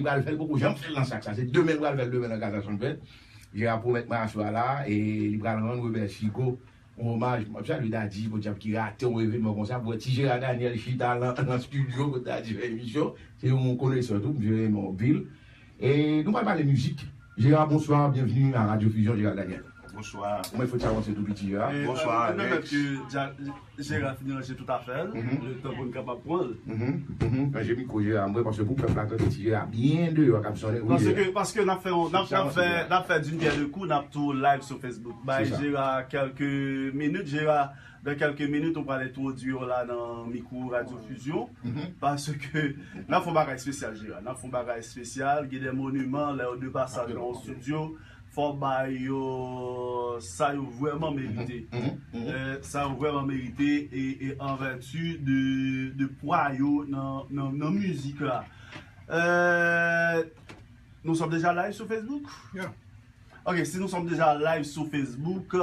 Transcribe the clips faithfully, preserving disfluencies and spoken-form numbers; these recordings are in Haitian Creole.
Li pral fè l, poko janm fè l nan sak sa. Se demen l pral fè l, demen nan Kazasyon fèt. Jera pwomèt mwen aswè a la, e li pral rann Webè Chico yon omaj. M ap salye Daddy, podyab ki rate yon evenman konsa, pou wè ti Jera Daniel chita nan, nan estidyo, kote Daddy fè emisyon. Se yon konesè tou, m jere non anpil. E nou pral pale mizik. Jera, bonswa, byenveni a Radio Fusion, Jera Daniel. Bonswa. Ou mèt fè ti avanse tou piti, Jera. E, Bonswa, e, nou mèt Alex. Ke Jera fini ranje tout afè l, mhm, letan pou n kapab pran l. Mhm, mhm. Ranje mikwo Jera, mwen, paske pou pèp la tande ti Jera byen deyò k ap sonnen, wi, Paske, Jera. Paske n ap fè, n ap, n ap fè, n ap fè d'une pierre deux coups, n ap tou live sou Facebook. Bay Jera kèlke minit, Jera, dans quelques minutes, nou pral entwodui w la nan mikwo Radio Fusion, mhm, paske n ap fè yon bagay espesyal, Jera. N ap fè yon bagay espesyal, gen de moniman, lè yo de pasaj nan yon estidyo, fò w bay yo sa yo vrèman merite. Mhm, mhm, mhm. Euh, sa yo vrèman merite e, e an vèti de, de pwa yo nan, nan, nan mizik la. Euh, nous sommes déjà live sur Facebook? Yeah. Ok, si nous sommes déjà live sur Facebook,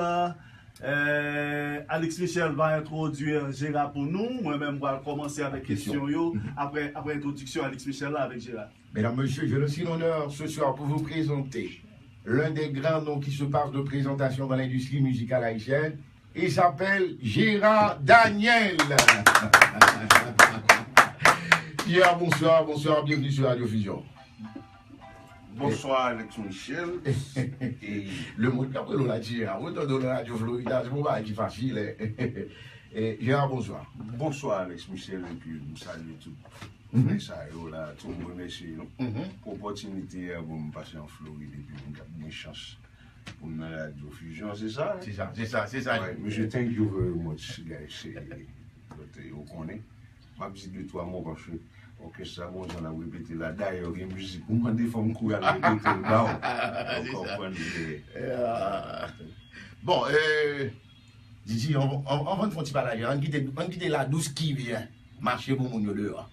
euh, Alex Michel va introduire Jera pour nous. Mwen menm, mwen pral kòmanse avèk kesyon yo. Mhm. Apre, apre entwodiksyon Alex Michel la avèk Jera. Mesdames, Messieurs, j'ai le si l'honneur ce soir pour vous présenter l'un des grands noms qui se passe de présentation dans l'industrie musicale haïtienne. Il s'appelle Gérard Daniel. Pierre, bonsoir, bonsoir, bienvenue sur Radio Fusion. Bonswa, Alex Michel. E le moun k ap rele w la, Gérard, ou tande w nan Radio Florida, se pa yon bagay ki fasil, en. E, Gérard, bonswa. Bonswa, Alex Michel, epi m salye tout frè sa yo la, tou m remèsye nou pou opòtinite a pou m pase an Florid epi m gen chans pou m nan Radio Fusion, se sa? Se sa, se sa, se sa. Mesye, thank you very much, guys. Ou konnen, m ap di de twa mo paske òkès la gon jan l ap repete la. Dayè, gen mizik ou mande fò m kouri al repete l ba w. Ou konprann? Bon, e, Didi, anvan n fè yon ti pale, ann kite, ann kite ladous ki byen mache pou moun yo deyò.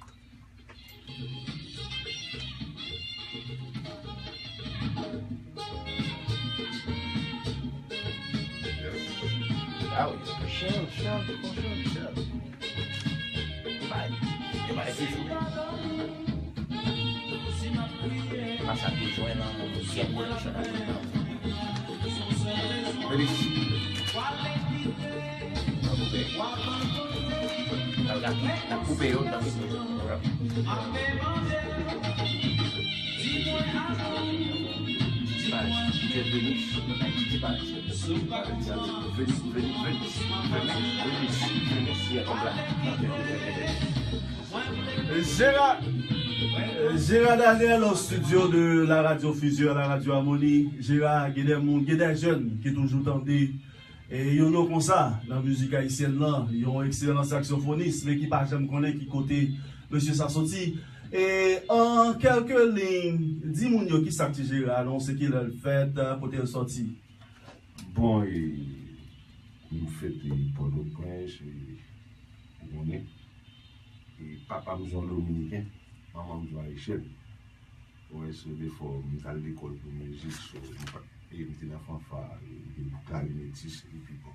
Ah wi. Chèl, chèl, chèl, chèl. Bay, e bay toujou. Pase ap jwenn nan syèl pwodiksyon nan tout tan. Felix. N ap koupe. N ap koupe yo, n ap koupe yo. Didi Paris, Didi Venus, Didi Paris. Venus, Venus, Venus, Venus, Venus, Venus, yeah, konprann. Gérard, Gérard Daniel, au studio de la Radio Fusion, la Radio Harmonie. Gérard, gen de moun, gen de jèn ki toujou tande e yon non konsa nan mizik ayisyèn nan, yon ekselan saksofonis, men ki pa janm konnen ki kote mesye sa soti. E an kèlke liy, di moun yo kisa k ti Gérard, non, se kilè l fèt, kote l sòti. Bon, e, m fèt, e, Pòtoprens, e, ou konnen. E papa m se yon Dominiken, manman m se yon Ayisyèn. Ou wè, so, defò, m t al lekòl pou mizik, so, m pa t, e, m te nan fanfa, e, m te klarinetis, epi bon.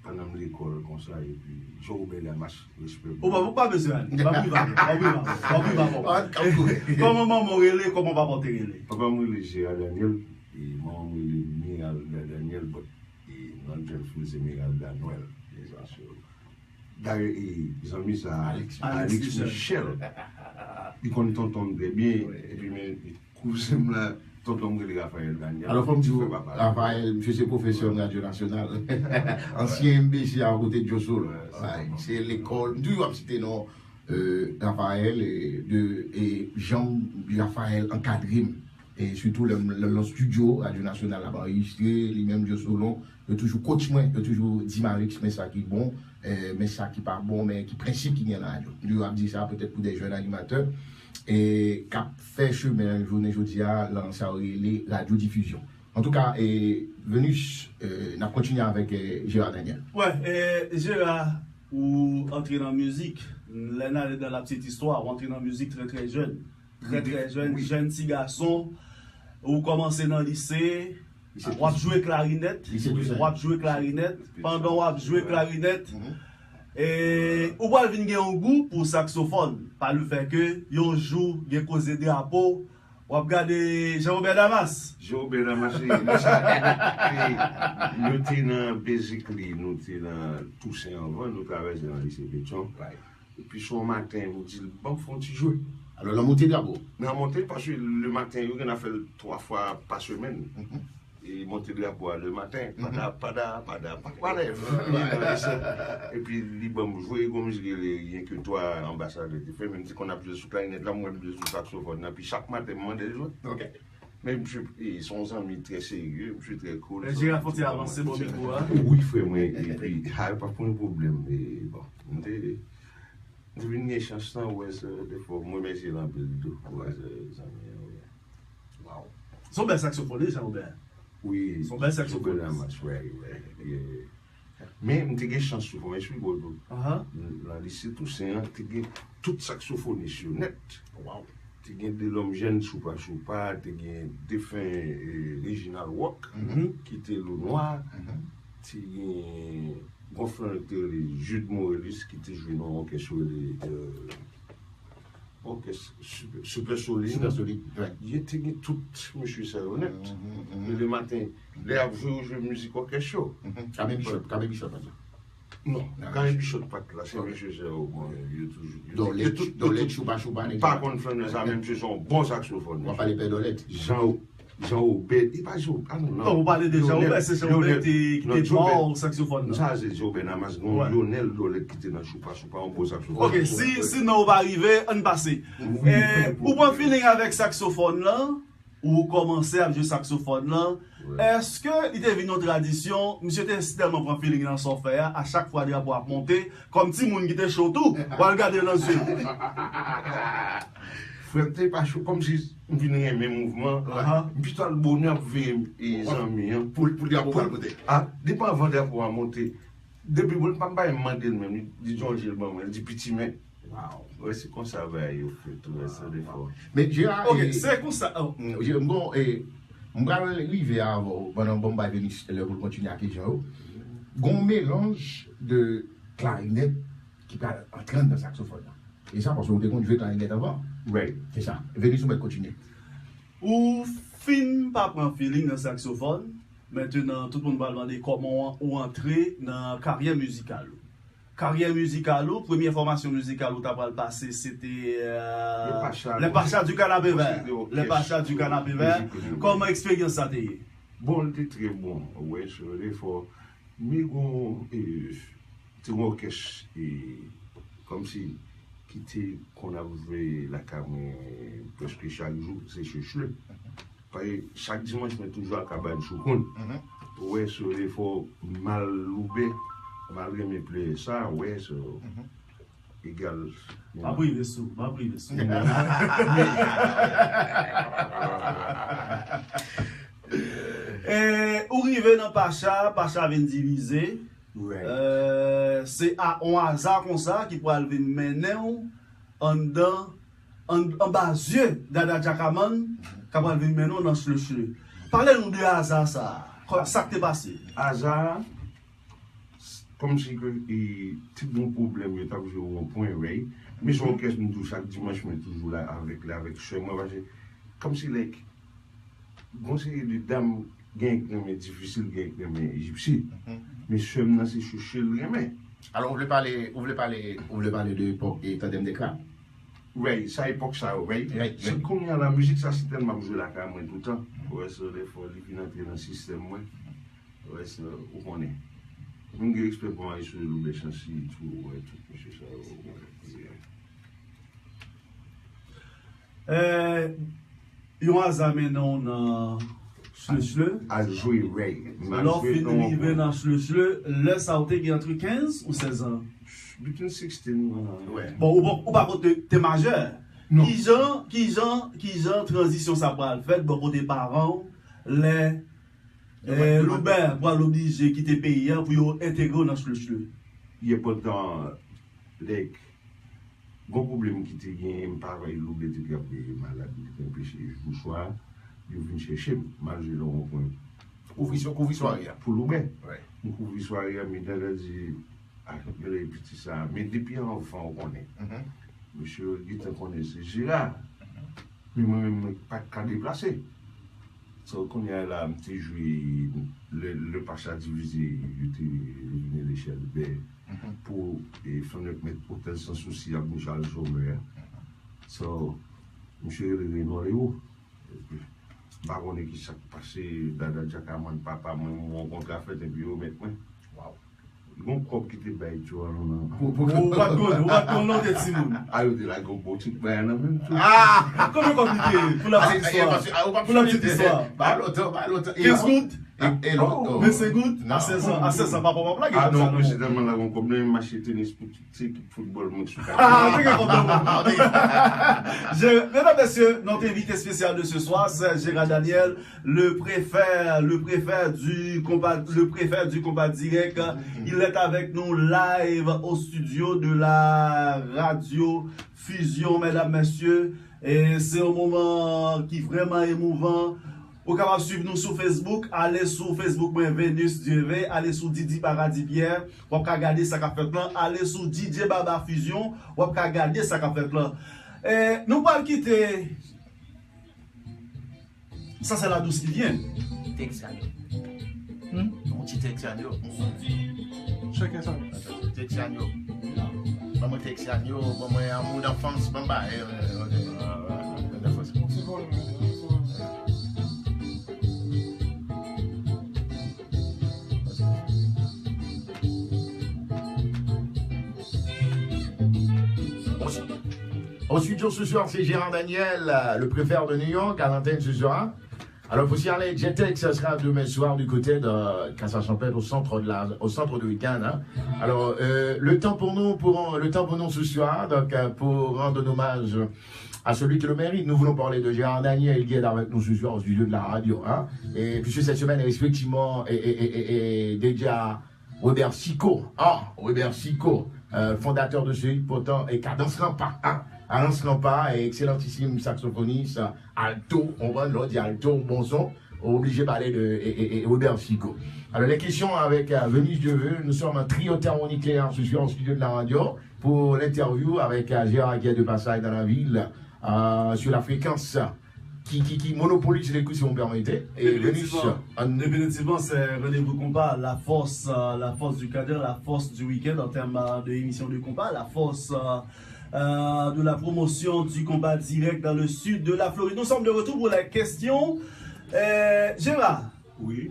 Pandan m lekòl konsa, epi, Joe Bèlè, mas respè pou ou. Ou pa, ou pa bezwen ale. W ap rive avè m, w ap rive avè m, w ap rive avè m. Kòman manman w rele, kòman papa w te rele? Papa m rele Gérard Daniel, e manman m rele Miralda Daniel, but, e, nan jèn fi l se Miralda Noël. Dayè, e, zanmi sa, Alex Michel. Li konn tonton m trè byen. Epi, men, kouzen m la, tonton m rele Raphaël Daniel. Alò, fò m di w, Raphaël, misye se pwofesè m Radyo Nasyonal. Ansyen M B C a kote Djo Solon. Se lekòl. M toujou ap site non, e, Raphaël, e, de, e, jan Raphaël ankadre m. E sitou lè m, lè, nan estidyo Radyo Nasyonal ap anrejistre, li menm Djo Solon, yo toujou coach mwen, yo toujou di m, Alex, men sa ki bon, e, men sa ki pa bon, men ki prensip ki gen nan radyo. Yo ap di sa petèt pou de jèn animatè, e, k ap fè chemen jounen jodi a nan sa yo rele radyo difizyon. Antouka, e, Venus, e, n ap kontinye avèk, e, Gérard Daniel. Wè, e, Gérard, ou antre nan mizik, lè n ale dans la petite histoire, ou antre nan mizik trè, trè jèn. Trè, trè jèn, jèn ti gason. Ou kòmanse nan lise, w ap jwe klarinèt, w ap jwe klarinèt. Pandan w ap jwe klarinèt, E ou pral vin gen yon gou pou saksofòn, pa le fè ke yon jou gen koze drapo, w ap gade Jean Robert Damas. Jean Robert Damas, e, e, nou te nan Basically, nou te nan Tousen anvan, nou travèse nan lise Petyon. Epi se yon maten, m di l, "Ban m fè yon ti jwe." Alò, nan monte drapo? Nan monte, paske le maten, yo gen a fè l twa fwa pa semèn. E monte drapo a le maten, pada, pada, pada, pa kwalè. Epi li ban m jwe, gon mizik rele Rien que toi, anbasadè te fè, men m te konn ap jwe sou klarinèt la, m wè l jwe sou saksofòn nan, epi chak maten, m mande l jwe. Men misye, e, se yon zanmi trè serye, misye trè cool. Jera fon ti avanse bò mikwo a. Wi, frè mwen, epi, ha, pa pou yon pwoblèm, e, bon, m te, m te vin gen chans lan, wè, se, defwa, m remèsye l anpil tou, wè, se, zanmi an, wi. Wow. Se yon bèl saksofonis, Jean Robert. Wi, se yon bèl saksofonis. Damas, wi, wi, wi. Men, m te gen chans tou, fò m eksplike w tou. Nan lise Tousen an, te gen tout saksofonis yo nèt. Te gen Delòm Jèn, Choupa Choupa, te gen defen, e, Reginald Rock, ki te Lo Nwa, te gen gon frè ki te rele Jude Morelis, ki te jwe nan yon òkès yo rele, e, òkès Super, Super Solid. Super Solid, wi. Yo te gen tout mesye sa yo nèt. E le maten, lè y ap jwe, yo jwe mizik òkès yo. Kamen Bichòt, Kamen Bichòt, pa egzanp. Non, Kamen Bichòt pa t la, se mesye sa yo, bon, yo toujou, yo te, yo tout, yo tout pa konn fè nan sa, men misye se yon bon saksofòn. W ap pale Pè Dòlèt. Jean, Jean Obed, e pa Jean, a non, non. Non, ou pale de Jean Obed, se Jean Obed ki te, ki te ba w saksofòn nan. Sa se Jean Obed Damas, gon Lionel Dòlèt ki te nan Choupa Choupa, yon bon saksofòn. Ok, si, si non ou pa rive, ann pase. E, ou pran feeling avèk saksofòn nan, ou kòmanse ap jwe saksofòn nan, èske li te vin yon tradisyon, misye te tèlman pran feeling nan sa w fè a, a chak fwa drapo ap monte, kòm timoun ki te cho tou, w al gade l nan zye. Frè m te pa cho, kòmsi m vin renmen mouvman. M pito al bonè ap veye, e, zanmi an. Pou, pou drapo pral monte. A, depi anvan drapo a monte. Depi bon, pa m pa menm mande l menm, li, li di yon je l ban mwen, li di, "Piti men." Wow. Wè, se konsa bagay yo fèt, wè, se defo. Men, Jera, ok, e, se konsa, oh. Mm, Jera, m gon, e, m pral rive avè w, pandan bon, m bay Venus lè pou l kontinye ak kesyon yo. Gon melanj de klarinèt ki pral antre anndan saksofòn nan. E sa, paske ou te konn jwe klarinèt anvan. Right. Se sa. Venus, ou mèt kontinye. Ou fin pa pran feeling nan saksofòn, mentenan, tout moun pral mande kòman ou, ou antre nan karyè mizikal ou. Karyè mizikal ou, premyè fòmasyon mizikal ou ta pral pase, se te, euh, Les Pachas du Canapé Vert. Les Pachas du Canapé Vert. Kòman eksperyans sa te ye? Bon, li te trè bon. Wi, se vre, fò. Men gon, e, te gon òkès, e, kòmsi, ki te konn ap jwe lakay mwen prèske chak jou, se Chechle. Paske chak dimanch, mwen toujou al Kabann Choukoun. Ou wè, so, defo m al Loubè, m al renmen pleyè sa, ou wè, so, egal. M ap rive sou, m ap rive sou. E, ou rive nan Pacha, Pacha vin divize. Euh, se a, on aza konsa ki pral vin mennen w anndan, an, anba zye Dada Djakaman, k ap pral vin mennen w nan Chle Chle. Pale nou de aza sa a. Kò-, sa k te pase? Aza a, s-, kòmsi ke, e, te gon pwoblèm, yo t ap jwe wonpwen, right? Men se yon òkès m tou, chak dimanch, mwen toujou la avèk li, avèk sè mwen, paske kòmsi, like, gon seri de dam, gen k renmen difisil, gen k renmen ejipsyen. Men sè m nan se Chechle l renmen. Alò, ou vle pale, ou vle pale, ou vle pale de epòk, e, Tandem de Krab? Right, sa epòk sa yo, right? Se kounye a la, mizik sa se tèlman ap jwe lakay mwen toutan. Ou wè, so, defo li vin antre nan sistèm mwen. Ou wè, so, ou konnen. Mwen gen respè pou Maestro Loubè Chancy tou, ou wè, tout mesye sa yo, ou wè. Eh, yon aza mennen w nan Chle Chle. Al jwe, right. Lè w fin rive nan Chle Chle, lè sa ou te gen antre kenz ou sèz an? Between sixteen, uh, bon, ou, ou pa konn te, te majè. Kijan, kijan, kijan tranzisyon sa pral fèt bò kote paran w, lè, eh, Loubè pral oblije kite peyi a pou yo entegre w nan Chle Chle? Yeah, but, uh, like, gon pwoblèm ki te genyen, m pa wè Loubè te kanpe malad, li te anpeche jou swa, yo vin chèche m, m al jwe nan wonpwen. Kouvri swa-, kouvri sware a. Pou Loubè. M kouvri sware a, men Dada di, a, gade piti sa, men depi anvan ou konnen. Mesye yo gentan konnen se Jera. Men mwen menm, mwen pa t ka deplase. So, kounye a la, m te jwe le, le Pacha Divize, yo te vini Lechèlbè pou e, Fennec Met Otèl San Souci ak Michal Somè. So, misye rele Reno Leo. M pa konnen ki sa k pase, Dada Djakaman, papa mwen, yon kontra fèt, epi yo met mwen. Gon kòb ki te bay Joel nan. Ou pa t konnen, ou pa t konnen, ou te timoun. A, yo te lage yon bon ti bagay nan men m tou. Ah! Konbyen kòb li te ye? Pou la petite histoire. Pou la petite histoire. Pa lontan, pa lontan. Kenz goud? Vennsenk goud? A sèz an, a sèz an, papa w ap lage kòb sa non. Ah non, mwen se tèlman lage yon kòb nan men m, m achte tenis pou ti ekip foutbòl mwen sou kay. Ah, te gen kòb nan men w. Je- Mesdames, Messieurs, notre invité spécial de ce soir, c'est Gérard Daniel, le préfet, le préfet du combat, le préfet du combat direct. Il est avec nous live au studio de la radio Fusion, mesdames, messieurs. Et c'est un moment qui vraiment émouvant. Ou kapab swiv nou sou Facebook, ale sou Facebook mwen, Venus Dieuve, ale sou Didi Paradis Pierre, w ap ka gade sa k ap fèt lan, ale sou D J Baba Fusion, w ap ka gade sa k ap fèt lan. Eh, nou pral kite. Ça, c'est la douce qui vient. Texan yo. Hmm? Yon ti Texan yo. Chacun son. Texan yo. Ban mwen Texan yo, ban mwen amour d'enfance, ban mwen ba, eh, eh, eh, eh, amour d'enfance. Au studio ce soir, c'est Gérard Daniel, euh, le préfet de New York, à l'antenne ce soir. Alors, faut signaler, Jetex sera demain soir du côté de Casa Champêtre au centre de la, au centre du week-end, hein. Alors, euh, le temps pour nous, pour, le temps pour nous ce soir, donc, euh, pour rendre hommage à celui qui le mérite. Nous voulons parler de Gérard Daniel, qui est avec nous ce soir au studio de la radio, hein. Et puisque cette semaine, effectivement, est, est, est, est, est dédiée à Robert Sicot, ah, Robert Sicot, euh, fondateur de ce hit pourtant, et Cadence Rampa, hein. Cadence Rampa, excellentissime saxophoniste, alto, on va le dire alto, bon son, obligé de parler de et, et, et Robert Sicot. Alors, les questions avec euh, Venise Dieuve, nous sommes un trio thermonucléaire ce soir au studio de la radio pour l'interview avec euh, Gérard qui est de passage dans la ville euh, sur la fréquence qui, qui, qui monopolise l'écoute, si vous me permettez. Et Venise, Définitivement, c'est Rendez-vous Combat, la force, euh, la force du Kader, la force du week-end en termes euh, d'émission de combat, la force euh, euh, de la promotion du combat direct dans le sud de la Floride. Nous sommes de retour pour la question. Euh, Gérard, Oui.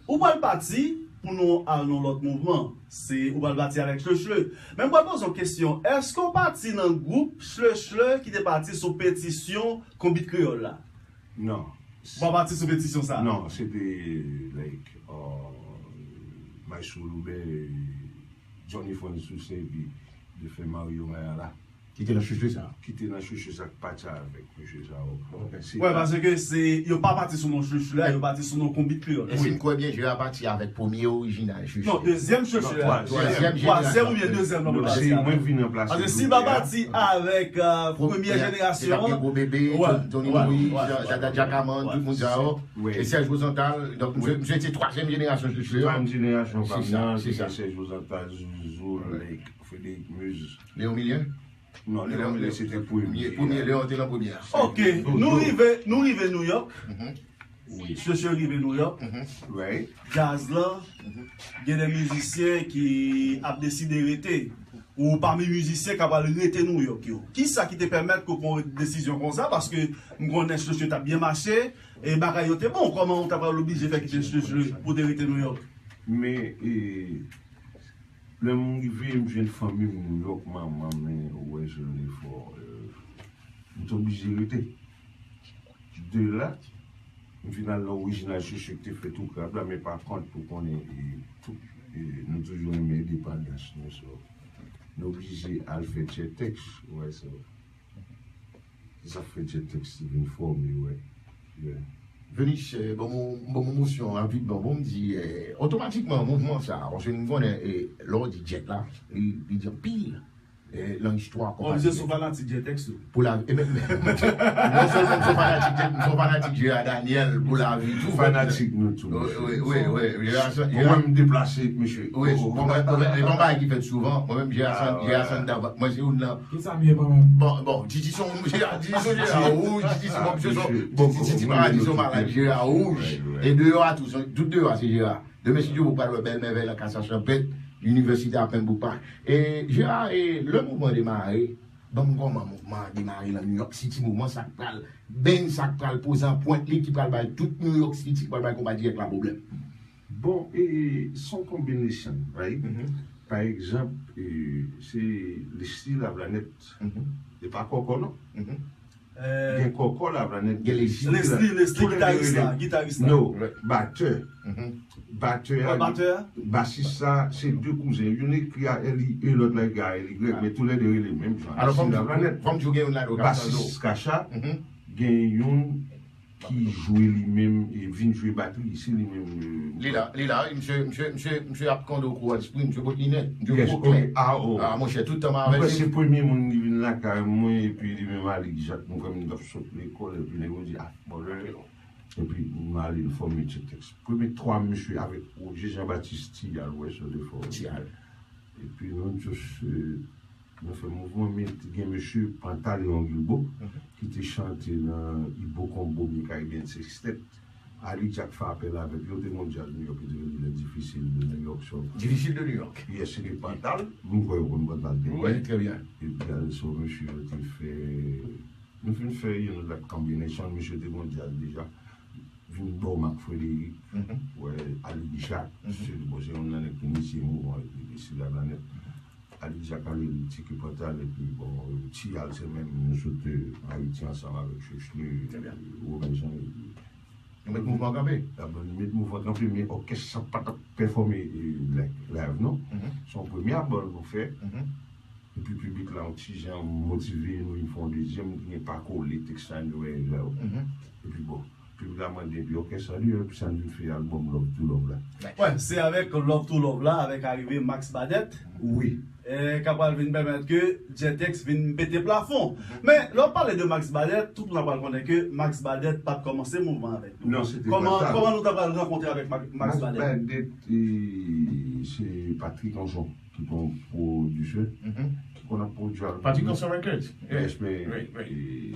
ou pral pati pou nou al nan lòt mouvman. Se ou pral pati avèk Chle Chle. Men m pral poze yon kesyon. Èske w pati nan gwoup Chle Chle ki te pati sou petisyon Konbit Kreyòl la? Non. Ou pa pati sou petisyon sa? Non, se te like uh, Maestro Loubè, Johnny Franz Toussaint epi defen Mario Mayala. Ki te nan Chle Chle sa? Ki te nan Chle Chle sa k pati avèk mesye sa yo. Wè, paske se yo pa pati sou non Chle Chle a, yo pati sou non Konbit Kreyòl. E si m kwè byen, Jera pati avèk premye orijinal Chle Chle. Non, dezyèm Chle Chle a. Twazyèm Twazyèm oubyen dezyèm nan pati a. Mwen vin ranplase. Paske si pa pati avèk premye jenerasyon an. Gwo Bebe, Tony Moïse, Dada Djakaman, tout moun sa yo. E Serge Rosenthal, donk mwen se twazyèm jenerasyon Chle Chle. Twazyèm jenerasyon pa m nan, se Serge Rosenthal, Zouzou, Lake, Frédéric Muse. Léon Milien? Non, Léon Milien se te premye. Premye, Léon te nan premye. Ok, nou rive, nou rive New York. Wi. Chle Chle rive New York. Right. Djaz lan, gen de mizisyen ki ap deside rete. Ou pami mizisyen k ap al rete New York yo. Kisa ki te pèmèt ke w pran desizyon konsa? Paske m konnen Chle Chle t ap byen mache, e bagay yo te bon. Kòman ou t ap al oblije fè kite Chle Chle pou te rete New York? Men, e, lè m rive, m jwenn fanmi m New York, manman m, men ou wè jan l fò. M te oblije rete. De la, m vin al nan orijinal Chle Chle ki te fè tou krab la, men pa kont ou konnen e, tout, e, nou toujou renmen endepandans nou, so, nou oblije al fè Jetex, ou wè, so, se sa k fè Jetex vin fòme, wè. Yeah. Venise, bon, bon, bon, mouvman sa, rapidman, bon, m di, eh, otomatikman, mouvman sa, paske nou konnen, eh, lè w di Jet la, li, li di anpil. eh, nan istwa konpayi. Misye se yon fanatik Jetex tou. Pou lavi. E men, men, non sèlman m se yon fanatik Jetex, m se yon fanatik Gérard Daniel pou lavi tou. Fanatik nou tou. Wi, wi, wi, wi. Mwen menm deplase, mesye. Wi, bon, mwen, mwen, e pa yon bagay ki fèt souvan. Mwen menm, Gérard San-, Gérard Sanda, mwen se youn nan. Kisa m ye mwen menm? Bon, bon, Titi se yon, Gérard, Titi se yon Gérard wouj, Titi se yon, Titi, Titi Paradi se yon malad Gérard wouj. E deyò a tou, tout deyò a se Gérard. Demen, si Dye vle, w pral wè bèlmè Vèlan Kasa Chanpèt, Linivèsite a Pembroke Pines. E, Gérard, e, lè mouvman an demare, ban m kòman mouvman an demare nan New York City, mouvman sa k pral, band sa k pral poze anprent li, ki pral bay tout New York City, ki pral bay konpa dirèk la pwoblèm. Bon, e, se yon konbinasyon, right? Pa egzanp, e, se Leslie Lavlanèt. E pa Kòkò, non. Gen Kòkò Lavlanèt, gen Leslie. Leslie, Leslie, gitaris la, gitaris la. No, batè. Batè a, basis sa, se de kouzen. Youn ekri a L I E, lòt la ekri a L Y, men toulède rele menm jan. Leslie Lavlanèt. Basis Kacha, gen youn ki jwe li menm, e vin jwe batri, se li menm. Li la, li la, wi, misye, misye, misye, misye ap kondo kou espri, misye pot linèt, misye gwo klè. Ah, monchè, tout tan m avè l. Mwen se premye moun ki vin lakay mwen, epi li menm Alix Jacques, nou kwè m t ap sot lekòl, epi nèg yo di, ah, bon, lè, epi m ale m fòme Jetex. Premye twa mesye avèk Roger Jean Baptiste Tiyal, wè, se de fò. Tiyal. Epi nou just, nou fè mouvman, men te gen mesye Pantaleon Guilbault, ki te chante nan Ibo Combo, byen Caribbean Sextet. Alix Jacques fè apèl avèk li, yo te gon djaz New York, yo te rele Lè Difisil de New York, so. Difisil de New York. Yes, se te Pantal, m kwè yo konn Pantal depi. Wi, trè byen. Epi al so mesye yo te fè, nou fin fè yon lòt combination, mesye te gon djaz deja. Vin bò Marc Frédéric, wè, Alix Jacques, se li, bon, se youn nan nèg ki inisye mouvman epi Leslie Lavlanèt. Alix Jacques ale li tike Pantal, epi, bon, Tiyal se menm, nou sot, e, Ayiti ansanm avèk Chechle, Roben Jean, epi Nou met mouvman kanpe. Bon, nou met mouvman kanpe, men òkès sa pa t ap pèfòme, e, like, live, non. Se yon premye albòm nou fè. Epi piblik la, yon ti jan motive, nou vin fè yon dezyèm, ki gen Pa Kole, Texas New York, yo. Epi bon, piblik la mande, epi òkès sa, li, epi sa, nou vin fè albòm Love to Love la. Wè, se avèk Love to Love la, avèk arive Max Badet. Wi. E, k ap pral vin pèmèt ke Jetex vin pete plafon. Men, lè w ap pale de Max Badet, tout moun ap pral konnen ke Max Badet pa t kòmanse mouvman avèk nou. Non, se te Pantal. Kòman, kòman nou ta pral rankontre avèk Max, Max Badet? Max Badet, e, se Patrick Anson, ki te yon pwodisè, ki konn ap pwodui albòm. Patrick Anson Records? Yes, men, e,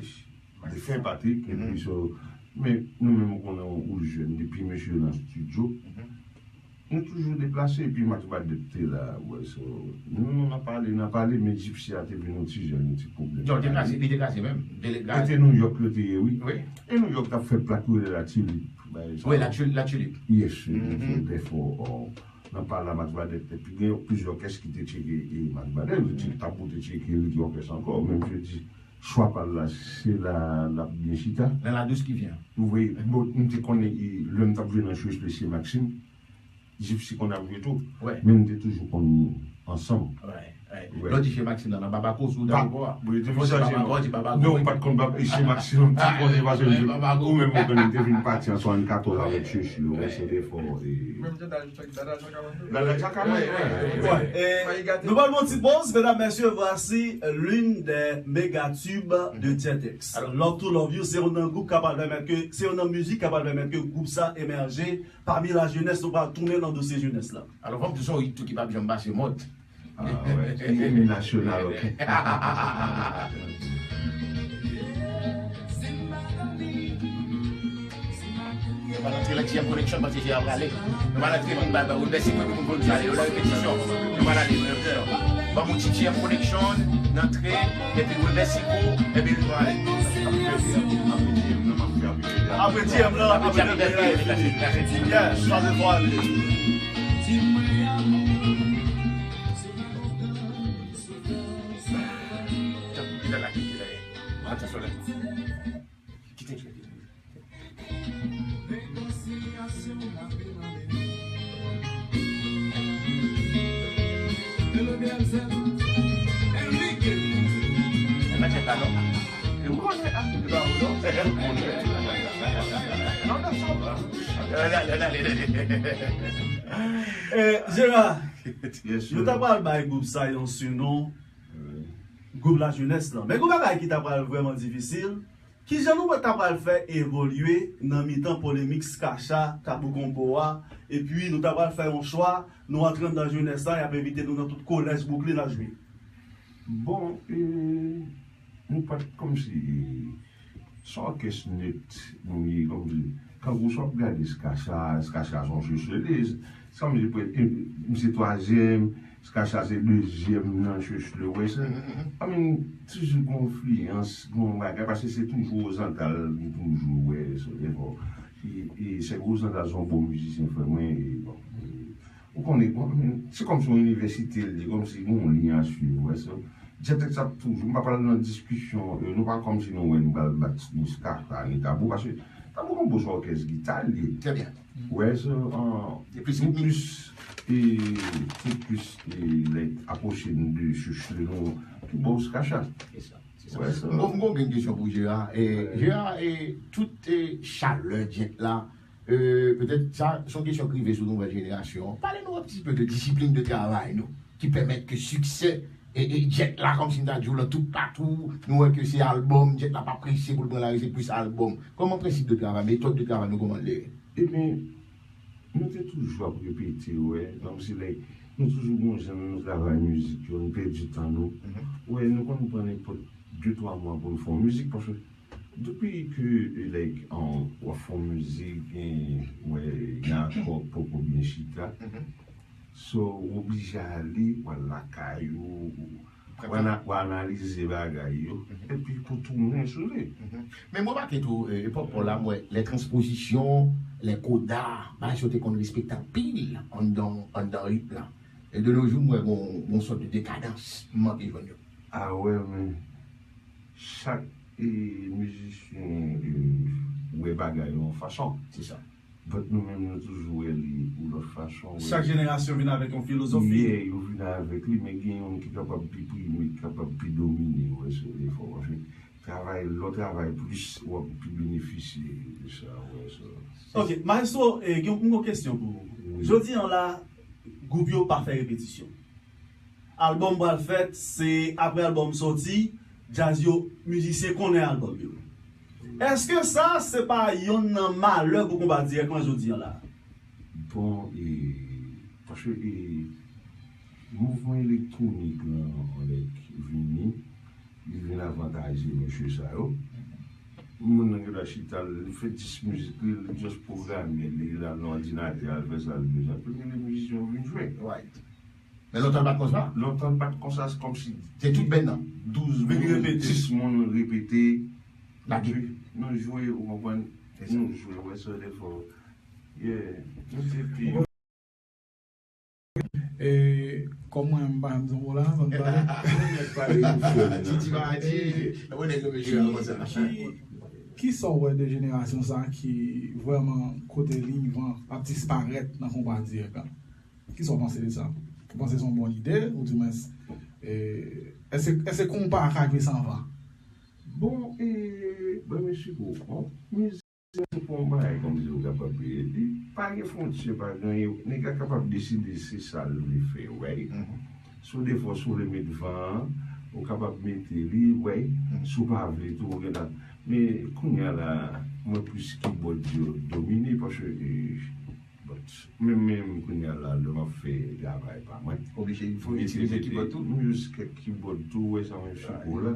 defen Patrick, epi so, men nou menm, ou konnen, ou jèn, depi mesye nan estidyo, nou toujou deplase, epi Max Badet te la, wè, so, nou, nou, n ap pale, n ap pale, men Gypsy a te vin yon ti jan, yon ti pwoblèm. Non, li te kraze, li te kraze menm. Li te Nouyòk, yo te ye, wi. Wi. E Nouyòk t ap fè plak, yo rele La Tulipe. Wi, La Tul-, La Tulipe. Yes, therefore, n ap pale a Max Badet, epi gen plizyè òkès ki te tcheke, e, Max Badet, yo te tcheke, t ap pote tcheke, li gen òkès ankò, menm je di, Chwa pa l la, se la l ap byen chita. Nan La Douce qui vient. Ou vwè, bon, m te konnen, e, lè m t ap jwe nan Show Especial Maxime, Gypsy konn ap jwe tou. Men m te toujou konn ansanm. Lè w di Chez Maxime nan, nan Babako, sou Babako a. Fò se Babako, di Babako. Non, m pa t konn Chez Maxime, m te konnen paske ou menm ou konnen m te vin pati an swasannkatòz avèk Chechle, wè, se te fò, e, Dada Djaka, wi. Dada Djaka, wi. Wi, wi. Nou pral pran ti poz, medam, mesye, voici l'une des méga tubes de Jetex. Love to Love You, se youn nan gwoup k ap pral pèmèt ke, se youn nan mizik k ap pral pèmèt ke gwoup sa emèje pami lajenès, nou pral tounen nan dosye jenès la. Alò, fò m di se yon hit tou ki p ap janm pase mòd. Ah, wè. Himn nasyonal, ok. Nou pral antre nan T M Connection, paske Gérard prale. Nou pral antre, nou pral ba Wilbert Signaud pou nou pale. Yo nan repetisyon. Nou pral ale, nou pral fè. Ban m yon ti T M Connection, n antre, epi Wilbert Signaud, epi nou pral ale. Apre T M nan, apre T M nan, apre T M nan. Yes, pase fò ale. Kite, kite. Eh, Gérard, nou ta pral bay gwoup sa yon sinon. gwoup Lajenès lan. Men gen yon bagay ki ta pral vrèman difisil. Kijan nou ta pral fè evolye nan mitan polemik Skacha, Tabou Konbo a, epi nou ta pral fè yon chwa, nou antre anndan jenès la, y ap envite nou nan tout kolèj Brooklyn al jwe. Bon, e, nou pa t kòmsi, se yon òkès net, nou ye kòmsi, kangou sa w ap gade Skacha, Skacha se yon Seseliz, sa m di, e, misye twazyèm, Skacha se dezyèm nan Seseliz, wè, se, I mean, toujou gen yon enfliyans, gen yon bagay, paske se toujou Ozantal, m toujou wè, se, e, bon, e, e, se Ozantal se yon bon mizisyen, frè mwen, e, bon, e, Ou konnen, bon, se kòmsi yon inivèsite l ye, kòmsi gen yon liy a swiv, wè, so, Djètèks ap toujou, m pa pral nan diskisyon, e, nou pa kòmsi nou wè nou pral bat ni Skacha, ni Tabou, paske Tabou Konbo se òkès gita l ye. Trè byen. Wè, so, an, nou plis, e, se plis, e, lè apwoche n de chouch nou, pi bò Skacha. Se sa, se sa. Wè, so. M gon, m gon grenn kesyon pou Jera. E, Jera, e, tout, e, chalè djent la, E, petèt, sa, se yon kesyon ki rive sou nouvèl jenerasyon an. Pale nou yon ti pe de disiplin de travay nou, ki pèmèt ke siksè, e, e, Djèt la, kòmsi m ta di w lan, toupatou, nou wè ke se albòm, Djèt la pa prese pou l pran lari, se plis albòm. Kòman prensip de travay, metòd de travay nou, kòman l ye? Ebyen, nou te toujou ap repete, wè, kòmsi, like, nou toujou gen yon jan nou travay mizik yo, nou pèdi tan nou. Wè, nou konn pran nenpòt de, twa mwa pou nou fè yon mizik, paske Depi ke, like, an, w ap fè yon mizik, gen, wè, gen akò k poko byen chita. So, w oblije ale, w al lakay ou, w ana-, w analize bagay yo, epi pou tounen sou li. Men m remake tou, e, epòk pa w la, m wè, lè transpozisyon, lè koda, bagay sa yo te konn respekte anpil anndan, anndan ritm lan. E de nos jours, m wè gon, gon sòt de dekadans, m manke jwenn yo. A wè, men. Chak, e, mizisyen, e, wè bagay yo yon fason. Se sa. But nou menm, nou toujou wè li yon lòt fason. Chak jenerasyon vin avèk yon filozofi. Yeah, yo vin avèk li, men gen youn ki kapab pi prime, ki kapab pi domine, wè, se yon efò. Paske travay, lè w travay plis, w ap pi benefisye de sa, wè, so. Ok, Maestro, e, gen yon kesyon pou ou. Wi. Jodi an la, gwoup yo pa fè repetisyon. Albòm pral fèt, se apre albòm sòti, djaz yo, mizisyen konnen albòm yo. Èske sa, se pa yonn nan malè pou Konpa Dirèk lan jodi an la? Bon, e, paske, e, mouvman elektwonik lan, like, vini, li vin avantaje mesye sa yo. Moun nan gen dwa chita, li fè dis mizik li, li just pwograme li, li al nan òdinatè, al fè sa l bezwen. Epi li rele mizisyen yo vin jwe. Right. Men lontan l pa t konsa. Lontan l pa t konsa, se kòmsi. Se tout band nan. Douz moun, dis moun repete. Lage. Nou jwe, ou konprann? Nou jwe, wè, so defò. Yeah. Nou te pi. E, kòm mwen, m pa janm di yon mo la, sa m pale. Ti, ti pa di, e, bon, nèg yo mete yo konsa. Ki, ki sa w wè de jenerasyon sa ki vrèman kote liy van ap disparèt nan Konpa Dirèk la? Kisa w panse de sa? Ou panse se yon bon lide, oudimwens, e, èske, èske konpa a ka jwe san van? Bon, e, bon, mesye, bon, mizik se pa yon bagay kòmsi ou kapab, e, li pa gen fwontyè, pa gen anyen, nèg la kapab deside se sa l vle fè, right? So, defwa, si w vle met van an, ou kapab mete li, right? Si w pa vle tou, ou gentan. Men, kounye a la, mwen plis kibòd yo domine, paske, e, But, menm, menm kounye a la, lè m ap fè travay pa mwen. Oblije, fò itilize kibòd tou? M use kèk kibòd tou, wè sa mwen sou kou la.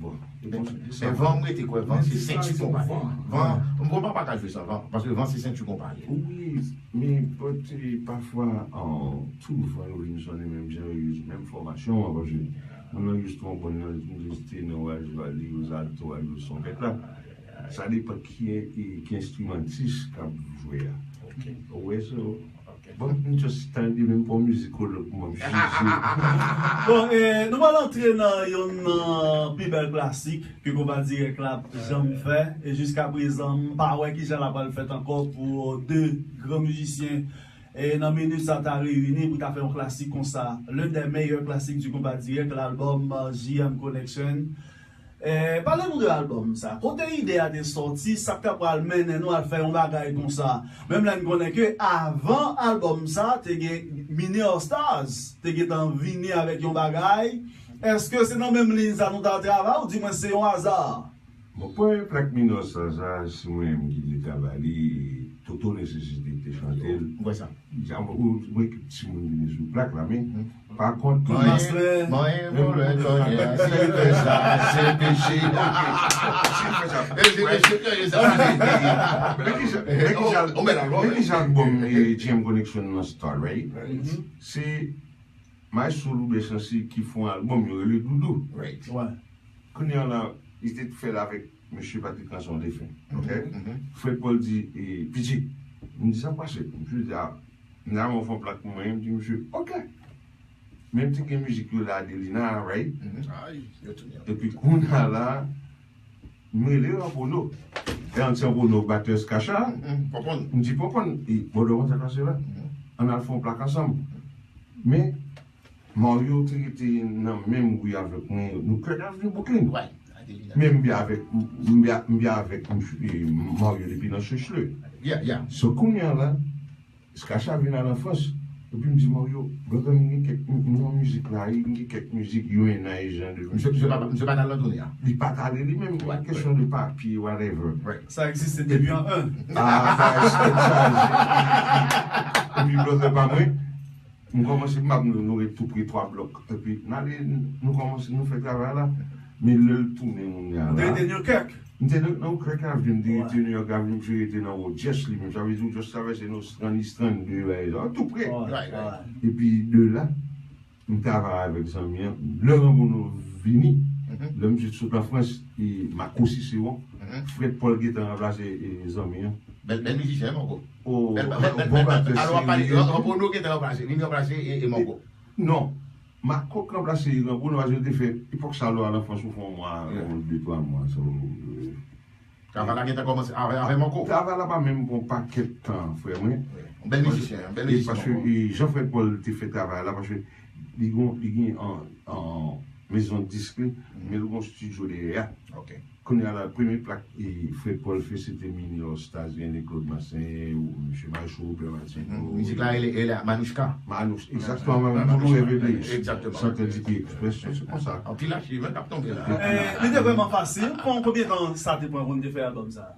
Bon, e konsa. Men van, m rete kwè van se senti konpa. Van, m konpa pa ka jwe san van, paske van se senti konpa. Wi, men, but, e, pafwa, an, tout van yo vin sonnen menm jan, yo use menm fòmasyon an, paske moun nan use twonbòn nan, li use tenò a, li use alto a, li use twonpèt la. Sa depann ki, ki, ki enstrimantis k ap jwe a. Ou wè, so, bon, m just tande menm pa yon mizikològ pou m ap jije. Bon, e, nou pral antre nan yonn nan pi bèl klasik ke Konpa Dirèk la ap janm fè. E jiska prezan, m pa wè kijan l ap pral fèt ankò pou de gran mizisyen, e, nan minit sa ta reyini pou ta fè yon klasik konsa. L'un des meilleurs classiques du Konpa Dirèk, l'album, euh, J M Connection. E, pale nou de albòm sa. Kote ide a te sòti, sa k ta pral mennen nou al fè yon bagay konsa? Menm lè n konnen ke avan albòm sa, te gen Mini All Stars, te gentan vini avèk yon bagay, Èske se nan menm liy sa nou ta travay, oudimwen se yon aza? Bon, premye plak Minos sa, sa, se mwen menm ki te travay li, Toto Nesesite te chante l. Mwen kwè sa. Jan ou wè ki timoun vini sou plak la, men pa kont Mwen, mwen, volè, kòlè, si l fè sa, se peche. Si l fè sa. E se peche, kòlè, sa. Men ki jan, men ki jan, men ki jan albòm J M Connection nan start, right? Se Maestro Loubert Chancy ki fè yon albòm yo rele Doudou. Right. Wè. Kounye a la, li te fè l avèk mesye Patrick Ranson defen. Ok? Fred Paul di, e, P J, m di sa k pase. Mesye di, a, m di a, mwen fè yon plak pou mwen, m di mesye, ok. Men m te gen mizik yo la, Adelina, right? Ay, yo tounen. Epi kounye a la, m rele Rampono. E an ti Rampono, batè Skacha. Konprann. M di, konprann, e, bòdò konn sa k pase la. Ann al fè yon plak ansanm. Men, Mario te rete nan menm ri avèk mwen, nou kwè n ap vin Brooklyn. Wè, Adelina. Men m byen avèk, m byen, m byen avèk m, e, Mario depi nan Checheleu. Yeah, yeah. So kounye a la, Skacha vin al an Frans. Epi m di Mario, brother, m gen kèk, m, m nan mizik la, m gen kèk mizik, you and I, jan de Misye, misye pa, misye pa nan London, ya. Li pa t ale li menm, yon kesyon de papye, whatever. Right. Sa egziste depi an un. Ah, bagay tèt chaje. Epi brother pa mwen, m kòmanse, m ap nou, nou ret tou pre twa blòk. Epi n ale, nou kòmanse, nou fè travay la. Men lè l tounen, moun ya Ou te la. rete New York? M te nan, nan New York Avenue, m te rete New York Avenue, m te rete nan Wodjès li menm. Sa vle di Wodjès travèse nou Strand, East Strand de, bagay sa, tou pre. Right, right. Epi de la, m travay avèk zanmi an. Lè Rampono vini, lè misye sot an Frans, e Marco Cicéron, Fred Paul gentan ranplase, e, zanmi an. Bèl, bèl mizisyen, Marco. O, Bèl, bèl, bèl, bon bèl, batè alò, w ap pale, serye. Rampono gentan ranplase, li ranplase, e, e Marco. Non, Marco k ranplase Rampono, paske yo te fè, epòk sa lè w al an Frans ou fè yon mwa, yon de twa mwa, so, e, Travay la gentan kòmanse avè, avè Marco. Travay la pa menm pran pakèt tan, frè mwen. Yon bèl mizisyen, yon bèl E mizisyen. paske, e, jan Fred Paul te fè travay la, paske li gon, li gen an, an mezon disk li, men li gon studio dèyè a. Ok. Kounye a la, premye plak, e, Fred Paul fè, se te Mini All Stars, gen Claude Marseille, ou Mesye Maestro Robert Martino. Mizik la, ele, ele Manouchka. Manouch, egzakteman, Manouch, Blue Every Place. Egzakteman. Santandike Express, se konsa. Anpil achiv, men, k ap tonbe la. E, li te vrèman fasil. Kon, konbyen tan sa te pran pou n te fè albòm sa?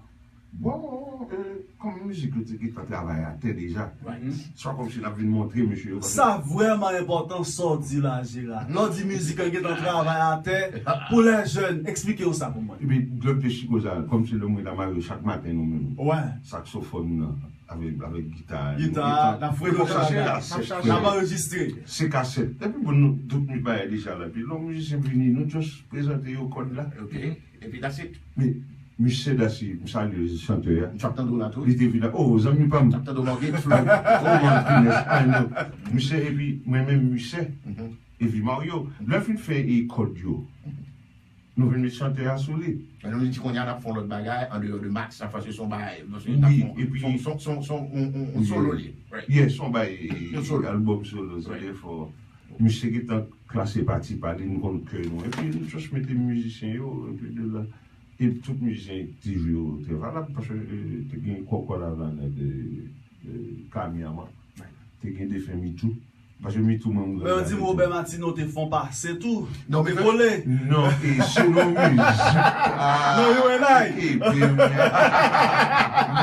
Bon, e, kòm mizik yo te gentan travay atè deja, se pa kòmsi n ap vin montre mesye yo. Sa vrèman enpòtan sa w di la, Jera. Lè w di mizik yo gentan travay atè, pou lè jèn, eksplike yo sa pou mwen. Epi, lè m te chiko sa, kòmsi lè mwen ta mare chak maten nou menm. Wè. Saksofòn nan, avèk, avèk gita. Gita, n ap frekante Epòk sa se bagay. kasèt, N ap anrejistre. Se kasèt. Epi bon, nou tout met bagay deja la. Epi lè yon mizisyen vini, nou just prezante yo kòd la. Ok. Epi that's it. Men, misye Dasi, m salye chantè a. M t ap tande w la tou. Li te vin la, oh, zanmi pa m. M t ap tande w Margate Flow. Oh, my goodness, I know. Misye, epi mwen menm, misye, epi Mario. Lè fin fè e kòd yo, nou vin met chantè a sou li. Men nou di kounye a n ap fè yon lòt bagay an deyò de Max, an fwa se yon bagay, paske n ap Wi, fè epi yon, yon, yon, yon, yon, yon solo li. Right. Yes, yon bay Yon solo. Albòm solo, se Right. Therefore. Misye gentan klase pati pa li, nou konn kè nou. Epi nou just mete mizisyen yo, epi de la, e tout mizisyen te jwe yo trè valab, paske, e, te gen Kòkò Lavanè de, de Kami Ama, te gen defen Mitou, paske Mitou mwen mwen Mwen di Robert Martino te fè yon pase tou. Non, Te men kole. Non, e solo mizik. Non, you and I. E, e,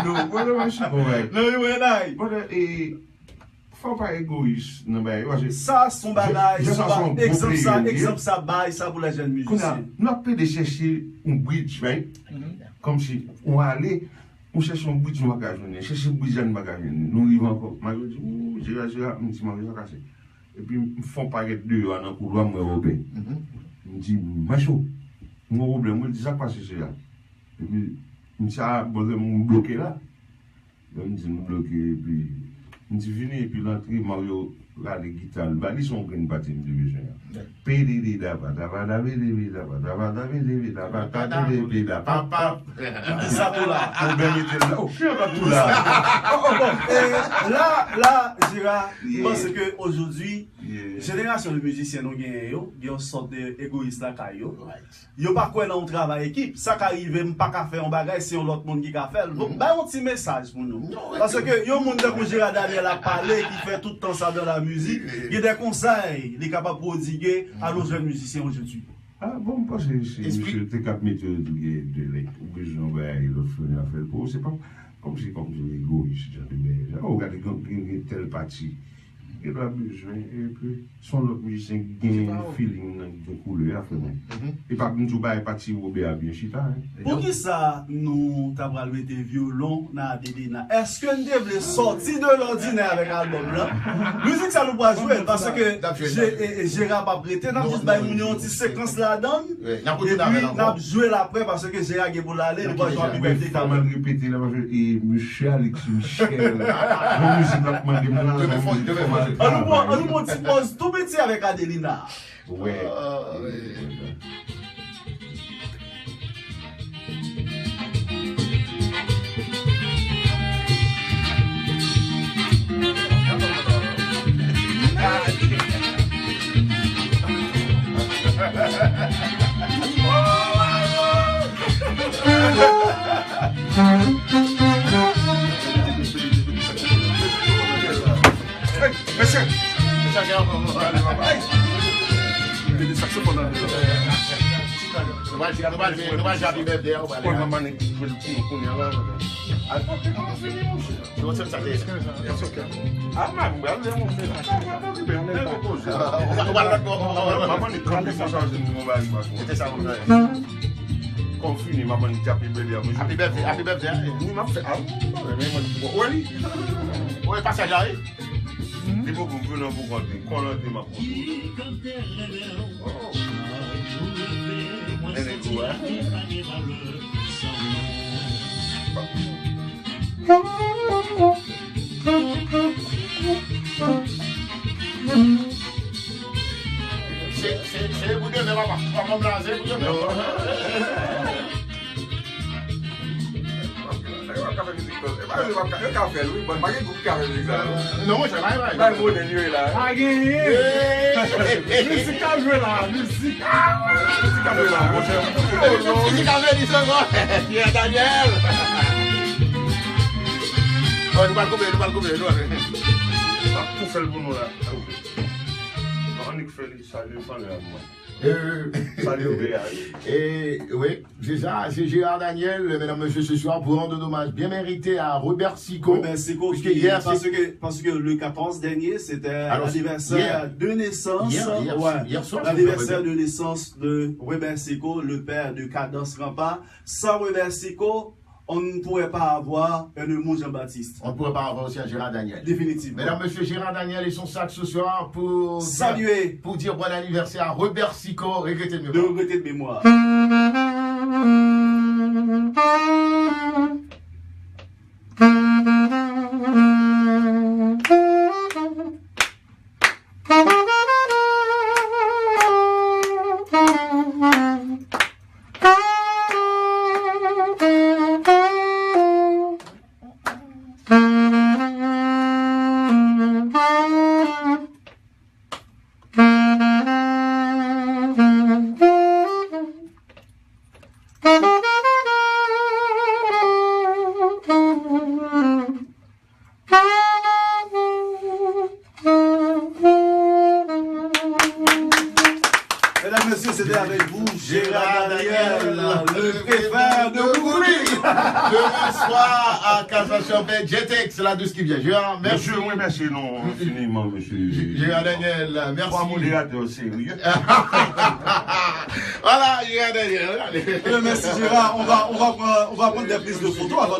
non, mwen mwen si konvèk. Non, you and I. Bon, e, fò pa egoyis nan bagay yo, paske Sa se yon bagay, Jan se sa se yon yon egzanp sa, gwo peyi, egzanp sa bay sa pou lè jèn Kounye a, mizisyen. Nou ap plede chèche yon bridge, right? Kòmsi, ou ale, ou chèche yon bridge, nou pa ka jwenn li. Chèche bridge la, nou pa ka jwenn li. Nou rive ankò. Mario di, ou, Jera, Jera, m di, Mario, sa kase. Epi m fè yon pakèt deyò a nan koulwa, m wè Robert. M di, Maestro, m gen yon pwoblèm, mwen di, sa k pase, Jera? Epi, m di, a, brother, m bloke la. Lè m di m bloke, epi m di vini, epi l antre, Mario rale gita l ba li, se yon grenn pati m te bezwen an. Pedede daba, daba, da, pedede daba, daba, da, pedede daba, da, pedede daba, pa, pa. Sa tou la. Ou byen mete l la, ou fè pa tou la. Bon, e, la, la, Jera, m Yeah. panse ke ojodwi, Yeah. jenerasyon de mizisyen nou genyen yo, gen yon sòt de egoyis lakay yo. Right. Yo pa kwè nan yon travay ekip. Sa ka rive, m pa ka fè yon bagay, se yon lòt moun ki ka fè l. Donk, bay yon ti mesaj pou nou. Paske yon moun tankou Jera Daniel ap pale, ki fè tout tan sa dans la mizik, gen de konsèy li kapab prodwige a nou jèn mizisyen ojodwi? Ah, bon, m panse se misye te kap mete yo di gen de lèt. Ou bezwen yon bagay, lòt fè yon afè pou ou. Se pa kòmsi, kòmsi egoyis, jan de bagay sa. Oh, gade, gen, gen, gen tèl pati. Gen pa bezwen, epi se yon lòt mizisyen ki gen feeling nan, ki gen koulè a, frè mwen. E pa pou m di w bagay pati Wobè a byen chita, hein. Poukisa nou ta pral mete vyolon nan Adelina? Èske n te vle sòti de lòdinè avèk albòm lan? Mizik sa nou pral jwe l, paske Jera p ap rete, n ap jis bay moun yo yon ti sekans ladan l. Epi n ap jwe l apre, paske Jera gen pou l ale, nou pral jwe Happy Birthday. Fò m al repete la, paske, e, mesye Alex Michel, yon mizik l ap mande m la, yon mizik fò m al travay. Ann nou pran, ann nou pran yon ti pòz tou piti avèk Adelina. Wè. Mesye! Mesye, gen ankò. Ay! Mete saksofòn nan. Nou pral jwe, nou pral jwe, nou pral jwe Happy Birthday a, ou pral. Pran manman ki jwe l pou nou kounye a la. Al pote kòman fini, monchè. Se konsa sa te ye. A, m ap pral lè monchè. Ou pral lòt bò. Manman ki kanpe konsa, se nou bagay pa konsa. Se te sa, monchè. Kòm fini, manman ki Happy Birthday a, monchè. Happy Birthday, Happy Birthday a. Wi, m ap fè. A, mwen, mwen, mwen, wè li. Wè pasaj la, wi. Li poko vin nan pou konte. Kòlante m ap konte. Oh. Nene gwo, hein? Se, se, se pou demen, papa. Papa m la, se pou demen. Yo ka fè mizik, yo ka, yo ka fè l, wi, bon, pa gen gwoup ki ka fè mizik sa, non. Non, monchè, bay, bay. Bay modèl yo la. Pa genyen. Mizik k ap jwe la, mizik. Mizik k ap jwe la, monchè. Mizik k ap veni sèlman. Pierre Daniel. Oh, nou pral koupe, nou pral koupe, nou pral koupe. Ap tou fè l pou nou la. Annik fè li, salye fanmi a mwen. Euh, Salye, Béa, wi. Et, oui, c'est ça, c'est Gérard Daniel, mesdames, messieurs, ce soir, pour rendre un hommage bien mérité à Robert Sicot. Robert Sicot, puisque hier, parce que, parce que le quatorze dernier, c'était l'anniversaire de naissance, ouais, l'anniversaire de naissance de Robert Sicot, le père de Cadence Rempart. Sans Robert Sicot, on ne pourrait pas avoir un Edmond Jean-Baptiste. On ne pourrait pas avoir aussi un Gérard Daniel. Définitivement. Mesdames, Messieurs, Gérard Daniel et son sax ce soir pour saluer, pour dire bon anniversaire à Robert Sicot, regretté de mémoire. De regretté de mémoire. Mesdames, Messieurs, c'était avec vous Gérard Daniel, le pépère de Boubouli. Demain soir à Casa Champagne, J T X, la douce qui vient. Gérard, merci. Mesye, mwen remèsye nou enfiniman, mesye. Gérard Daniel, merci. Twa moderatè serye. Voilà, Gérard Daniel. Allez. Eh bien, merci Gérard. On va, on va prendre, on va prendre des prises de photos avant